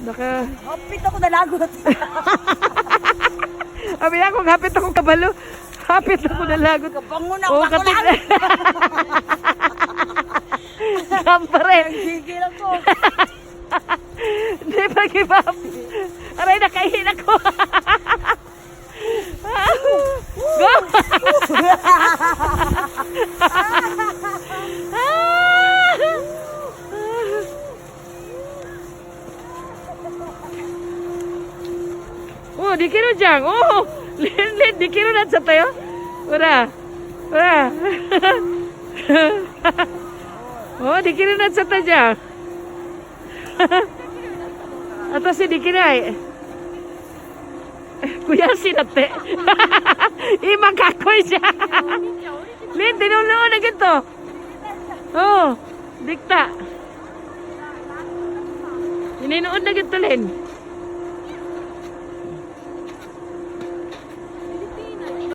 Naka Hapit ako nalagot. Abi ako hapit ako kabalo. Hapit ako nalagot. Kabango na Oh, ako katit. lang. Kampare. Gigil ako. Di pa give up. Aray, nakain ako. Go! Oh, di kiro dyan. Oh, lin, lin, di kiro na sa tayo. Ura. Ura. Oh, di kiro na sa tayo dyan. 私できない。悔しいだって。今かっこいいじゃん。リン、tinuloon na gito. Oh, dikta. Ininuod na gito, Lin.